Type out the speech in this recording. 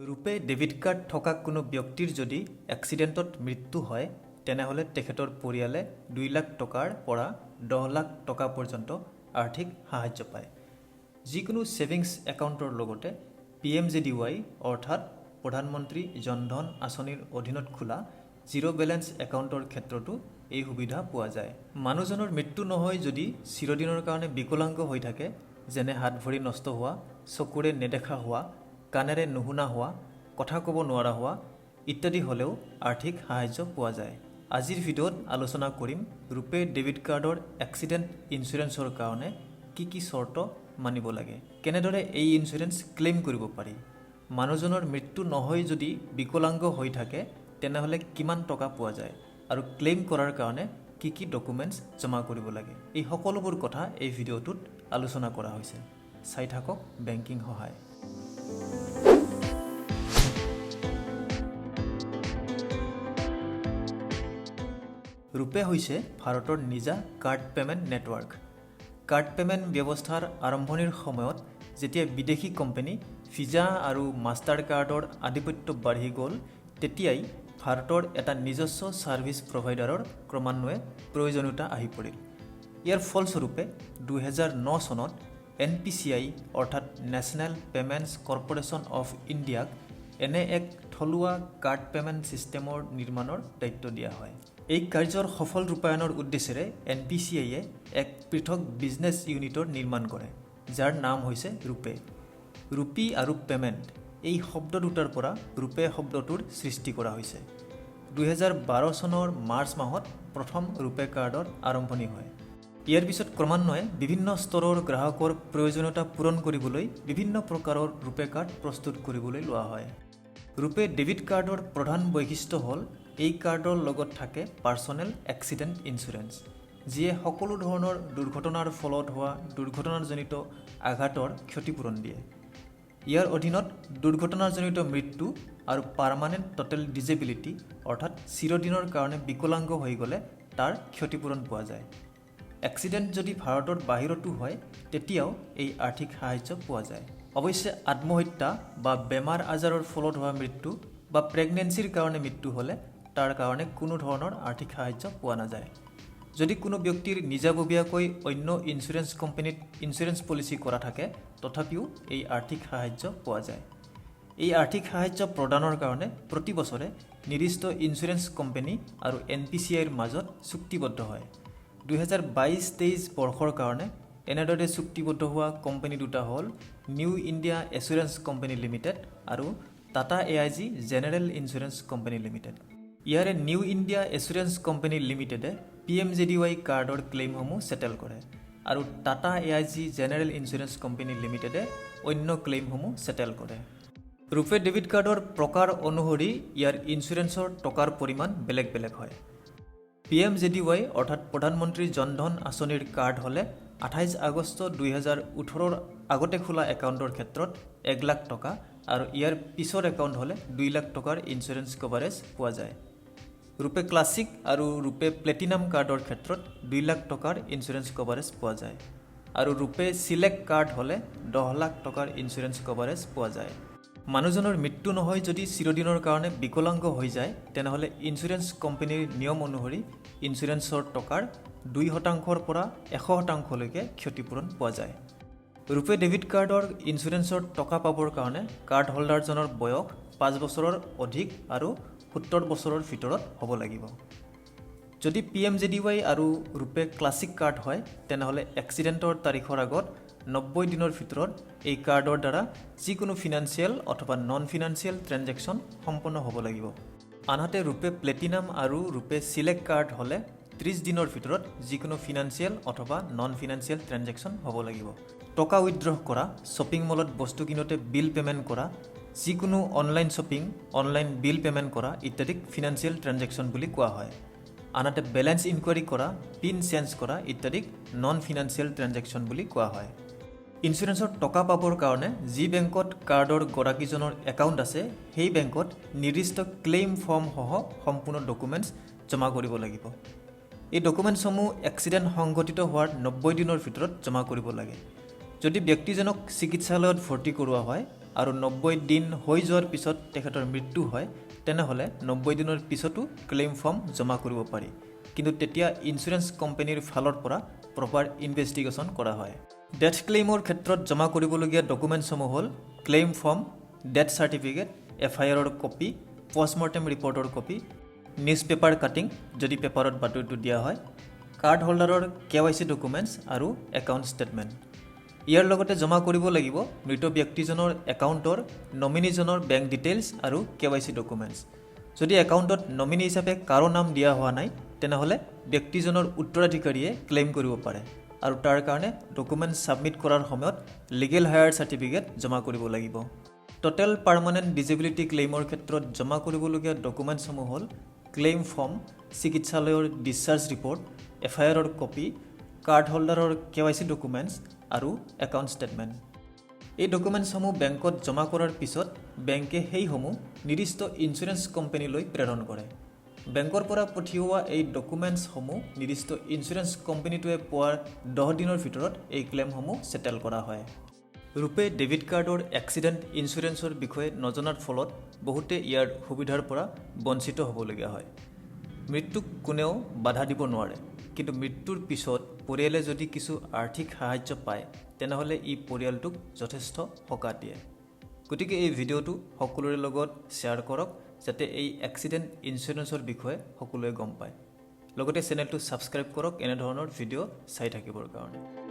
ৰূপে debit card থকা কোনো ব্যক্তিৰ যদি এক্সিডেণ্টত মৃত্যু হয়, তেনেহ'লে তেখেতৰ পৰিয়ালে 2 লাখ টকাৰ পৰা 10 লাখ টকা পৰ্যন্ত আৰ্থিক সাহায্য পায়। যিকোনো ছেভিংছ একাউণ্টৰ লগতে পিএমজেডিৱাই অৰ্থাৎ প্ৰধানমন্ত্ৰী জনধন আঁচনিৰ অধীনত খোলা জিৰ' বেলেঞ্চ একাউণ্টৰ ক্ষেত্ৰতো এই সুবিধা পোৱা যায়। মানুহজনৰ মৃত্যু নহৈ যদি চিৰদিনৰ কাৰণে বিকলাংগ হৈ থাকে, যেনে হাত ভৰি নষ্ট হোৱা, চকুৰে নেদেখা হোৱা, কাণেৰে নুশুনা হোৱা, কথা ক'ব নোৱাৰা হোৱা ইত্যাদি হ'লেও আৰ্থিক সাহায্য পোৱা যায়। আজিৰ ভিডিঅ'ত আলোচনা কৰিম ৰূপে ডেবিট কাৰ্ডৰ এক্সিডেণ্ট ইঞ্চুৰেঞ্চৰ কাৰণে কি কি চৰ্ত মানিব লাগে, কেনেদৰে এই ইঞ্চুৰেঞ্চ ক্লেইম কৰিব পাৰি, মানুহজনৰ মৃত্যু নহৈ যদি বিকলাংগ হৈ থাকে তেনেহ'লে কিমান টকা পোৱা যায় আৰু ক্লেইম কৰাৰ কাৰণে কি কি ডকুমেণ্টছ জমা কৰিব লাগে। এই সকলোবোৰ কথা এই ভিডিঅ'টোত আলোচনা কৰা হৈছে। চাই থাকক বেংকিং সহায়। ৰূপে হৈছে ভাৰতৰ নিজা card payment network. Card payment ব্যৱস্থাৰ আৰম্ভণিৰ সময়ত যেতিয়া বিদেশী কোম্পানী ভিজা আৰু মাষ্টাৰ কাৰ্ডৰ আধিপত্য বাঢ়ি গ'ল, তেতিয়াই ভাৰতৰ এটা নিজস্ব ছাৰ্ভিচ প্ৰভাইডাৰৰ ক্ৰমান্বয়ে প্ৰয়োজনীয়তা আহি পৰিল। ইয়াৰ ফলস্বৰূপে 2009 চনত এনপিচিআই অৰ্থাৎ নেশ্যনেল পে'মেণ্টছ কৰ্প'ৰেশ্যন অফ ইণ্ডিয়াক এনে এক থলুৱা কাৰ্ড পে'মেণ্ট ছিষ্টেমৰ নিৰ্মাণৰ দায়িত্ব দিয়া হয়। এই কাৰ্যৰ সফল ৰূপায়ণৰ উদ্দেশ্যেৰে এনপিচিআইয়ে এক পৃথক বিজনেছ ইউনিটৰ নিৰ্মাণ কৰে, যাৰ নাম হৈছে ৰূপে। ৰুপি আৰু পে'মেণ্ট এই শব্দ দুটাৰ পৰা ৰূপে শব্দটোৰ সৃষ্টি কৰা হৈছে। 2012 চনৰ মাৰ্চ মাহত প্ৰথম ৰূপে কাৰ্ডৰ আৰম্ভণি হয়। ইয়াৰ পিছত ক্ৰমান্বয়ে বিভিন্ন স্তৰৰ গ্ৰাহকৰ প্ৰয়োজনীয়তা পূৰণ কৰিবলৈ বিভিন্ন প্ৰকাৰৰ ৰূপে কাৰ্ড প্ৰস্তুত কৰিবলৈ লোৱা হয়। ৰূপে ডেবিট কাৰ্ডৰ প্ৰধান বৈশিষ্ট্য হ'ল এই কাৰ্ডৰ লগত থাকে পাৰ্চনেল এক্সিডেণ্ট ইঞ্চুৰেঞ্চ, যিয়ে সকলো ধৰণৰ দুৰ্ঘটনাৰ ফলত হোৱা দুৰ্ঘটনাজনিত আঘাতৰ ক্ষতিপূৰণ দিয়ে। ইয়াৰ অধীনত দুৰ্ঘটনাজনিত মৃত্যু আৰু পাৰ্মানেণ্ট ট'টেল ডিজেবিলিটি অৰ্থাৎ চিৰদিনৰ কাৰণে বিকলাংগ হৈ গ'লে তাৰ ক্ষতিপূৰণ পোৱা যায়। এক্সিডেণ্ট যদি ভাৰতৰ বাহিৰতো হয়, তেতিয়াও এই আৰ্থিক সাহায্য পোৱা যায়। অৱশ্যে আত্মহত্যা বা বেমাৰ আজাৰৰ ফলত হোৱা মৃত্যু বা প্ৰেগনেঞ্চিৰ কাৰণে মৃত্যু হ'লে তাৰ কাৰণে কোনো ধৰণৰ আৰ্থিক সাহায্য পোৱা নাযায়। যদি কোনো ব্যক্তিৰ নিজাববীয়াকৈ অন্য ইঞ্চুৰেঞ্চ কোম্পানীত ইঞ্চুৰেঞ্চ পলিচি কৰা থাকে, তথাপিও এই আৰ্থিক সাহায্য পোৱা যায়। এই আৰ্থিক সাহায্য প্ৰদানৰ কাৰণে প্ৰতি বছৰে নিৰ্দিষ্ট ইঞ্চুৰেঞ্চ কোম্পানী আৰু এনপিচিআইৰ মাজত চুক্তিবদ্ধ হয়। 2022-23 বৰ্ষৰ কাৰণে এনেদৰে চুক্তিবদ্ধ হোৱা কোম্পানী দুটা হ'ল new India assurance company limited আৰু Tata AIG general insurance company limited. ইয়াৰে নিউ ইণ্ডিয়া এচুৰেঞ্চ কোম্পানী লিমিটেডে পিএমজেডিৱাই কাৰ্ডৰ ক্লেইমসমূহ ছেটেল কৰে আৰু Tata AIG general insurance company লিমিটেডে অন্য ক্লেইমসমূহ ছেটেল কৰে। ৰূপে ডেবিট কাৰ্ডৰ প্ৰকাৰ অনুসৰি ইয়াৰ ইঞ্চুৰেঞ্চৰ টকাৰ পৰিমাণ বেলেগ বেলেগ হয়। পিএমজেডিৱাই অৰ্থাৎ প্ৰধানমন্ত্ৰী জনধন আঁচনিৰ কাৰ্ড হ'লে 28 আগষ্ট 2018ৰ আগতে খোলা একাউণ্টৰ ক্ষেত্ৰত 1 লাখ টকা আৰু ইয়াৰ পিছৰ একাউণ্ট হ'লে 2 লাখ টকাৰ ইঞ্চুৰেঞ্চ কভাৰেজ পোৱা যায়। ৰূপে ক্লাছিক আৰু ৰূপে প্লেটিনাম কাৰ্ডৰ ক্ষেত্ৰত 2 লাখ টকাৰ ইঞ্চুৰেঞ্চ কভাৰেজ পোৱা যায় আৰু ৰূপে চিলেক্ট কাৰ্ড হ'লে 10 লাখ টকাৰ ইঞ্চুৰেঞ্চ কভাৰেজ পোৱা যায়। মানুহজনৰ মৃত্যু নহৈ যদি চিৰদিনৰ কাৰণে বিকলাংগ হৈ যায়, তেনেহ'লে ইঞ্চুৰেঞ্চ কোম্পানীৰ নিয়ম অনুসৰি ইঞ্চুৰেঞ্চৰ টকাৰ 2 শতাংশৰ পৰা 100 শতাংশলৈকে ক্ষতিপূৰণ পোৱা যায়। ৰূপে ডেবিট কাৰ্ডৰ ইঞ্চুৰেঞ্চৰ টকা পাবৰ কাৰণে কাৰ্ড হোল্ডাৰজনৰ বয়স 5 বছৰৰ অধিক আৰু 70 বছৰৰ ভিতৰত হ'ব লাগিব। যদি পিএমজেডিৱাই আৰু ৰূপে ক্লাছিক কাৰ্ড হয়, তেনেহ'লে এক্সিডেণ্টৰ তাৰিখৰ আগত 90 দিনৰ ভিতৰত এই কাৰ্ডৰ দ্বাৰা যিকোনো ফিনান্সিয়েল অথবা নন ফিনান্সিয়েল ট্ৰেনজেকশ্যন সম্পন্ন হ'ব লাগিব। আনহাতে ৰূপে প্লেটিনাম আৰু ৰূপে চিলেক্ট কাৰ্ড হ'লে 30 দিনৰ ভিতৰত যিকোনো ফিনান্সিয়েল অথবা নন ফিনান্সিয়েল ট্ৰেনজেকশ্যন হ'ব লাগিব। টকা উইথড্ৰ কৰা, শ্বপিং মলত বস্তু কিনোতে বিল পে'মেণ্ট কৰা, যিকোনো online shopping, online bill payment কৰা ইত্যাদিক ফিনান্সিয়েল ট্ৰেনজেকশ্যন বুলি কোৱা হয়। আনহাতে বেলেঞ্চ ইনকুৱাৰী কৰা, পিন চেঞ্জ কৰা ইত্যাদিক নন ফিনান্সিয়েল ট্ৰেনজেকশ্যন বুলি কোৱা হয়। ইঞ্চুৰেঞ্চৰ টকা পাবৰ কাৰণে যি বেংকত কাৰ্ডৰ গৰাকীজনৰ একাউণ্ট আছে, সেই বেংকত নিৰ্দিষ্ট ক্লেইম ফৰ্মসহ সম্পূৰ্ণ ডকুমেণ্টছ জমা কৰিব লাগিব। এই ডকুমেণ্টছসমূহ এক্সিডেণ্ট সংঘটিত হোৱাৰ 90 দিনৰ ভিতৰত জমা কৰিব লাগে। যদি ব্যক্তিজনক চিকিৎসালয়ত ভৰ্তি কৰোৱা হয় আৰু 90 দিন হৈ যোৱাৰ পিছত তেখেতৰ মৃত্যু হয়, তেনেহ'লে 90 দিনৰ পিছতো ক্লেইম ফৰ্ম জমা কৰিব পাৰি, কিন্তু তেতিয়া ইঞ্চুৰেঞ্চ কোম্পানীৰ ফালৰ পৰা প্ৰপাৰ ইনভেষ্টিগেশ্যন কৰা হয়। ডেথ ক্লেইমৰ ক্ষেত্ৰত জমা কৰিবলগীয়া ডকুমেণ্টছসমূহ হ'ল ক্লেইম ফৰ্ম, ডেথ চাৰ্টিফিকেট, এফআইআৰৰ কপি, পষ্টমৰ্টেম ৰিপৰ্টৰ কপি, নিউজ পেপাৰ কাটিং যদি পেপাৰত বাতৰিটো দিয়া হয়, কাৰ্ড হোল্ডাৰৰ কেৱাইচি ডকুমেণ্টছ আৰু একাউণ্ট ষ্টেটমেণ্ট। ইয়াৰ লগতে জমা কৰিব লাগিব মৃত ব্যক্তিজনৰ একাউণ্টৰ নমিনীজনৰ বেংক ডিটেইলছ আৰু কেৱাইচি ডকুমেণ্টছ। যদি একাউণ্টত নমিনী হিচাপে কাৰো নাম দিয়া হোৱা নাই, তেনেহ'লে ব্যক্তিজনৰ উত্তৰাধিকাৰীয়ে ক্লেইম কৰিব পাৰে আৰু তাৰ কাৰণে ডকুমেণ্টছ ছাবমিট কৰাৰ সময়ত লিগেল হায়াৰ চাৰ্টিফিকেট জমা কৰিব লাগিব। ট'টেল পাৰ্মানেণ্ট ডিজেবিলিটি ক্লেইমৰ ক্ষেত্ৰত জমা কৰিবলগীয়া ডকুমেণ্টছসমূহ হ'ল ক্লেইম ফৰ্ম, চিকিৎসালয়ৰ ডিছচাৰ্জ ৰিপৰ্ট, এফআইআৰৰ কপি, কাৰ্ড হোল্ডাৰৰ কেৱাইচি ডকুমেণ্টছ আৰু একাউণ্ট ষ্টেটমেণ্ট। এই ডকুমেণ্টছসমূহ বেংকত জমা কৰাৰ পিছত বেংকে সেইসমূহ নিৰ্দিষ্ট ইঞ্চুৰেঞ্চ কোম্পানীলৈ প্ৰেৰণ কৰে। বেংকৰ পৰা পঠিওৱা এই ডকুমেণ্টছসমূহ নিৰ্দিষ্ট ইঞ্চুৰেঞ্চ কোম্পানীটোৱে পোৱাৰ 10 দিনৰ ভিতৰত এই ক্লেইমসমূহ ছেটেল কৰা হয়। ৰূপে ডেবিট কাৰ্ডৰ এক্সিডেণ্ট ইঞ্চুৰেঞ্চৰ বিষয়ে নজনাৰ ফলত বহুতে ইয়াৰ সুবিধাৰ পৰা বঞ্চিত হ'বলগীয়া হয়। মৃত্যুক কোনেও বাধা দিব নোৱাৰে, কিন্তু মৃত্যুৰ পিছত পৰিয়ালে যদি কিছু আৰ্থিক সাহায্য পায়, তেনেহ'লে ই পৰিয়ালটোক যথেষ্ট সকাহ দিয়ে। গতিকে এই ভিডিঅ'টো সকলোৰে লগত শ্বেয়াৰ কৰক, যাতে এই এক্সিডেণ্ট ইঞ্চুৰেঞ্চৰ বিষয়ে সকলোৱে গম পায়। লগতে চেনেলটো ছাবস্ক্ৰাইব কৰক এনেধৰণৰ ভিডিঅ' চাই থাকিবৰ কাৰণে।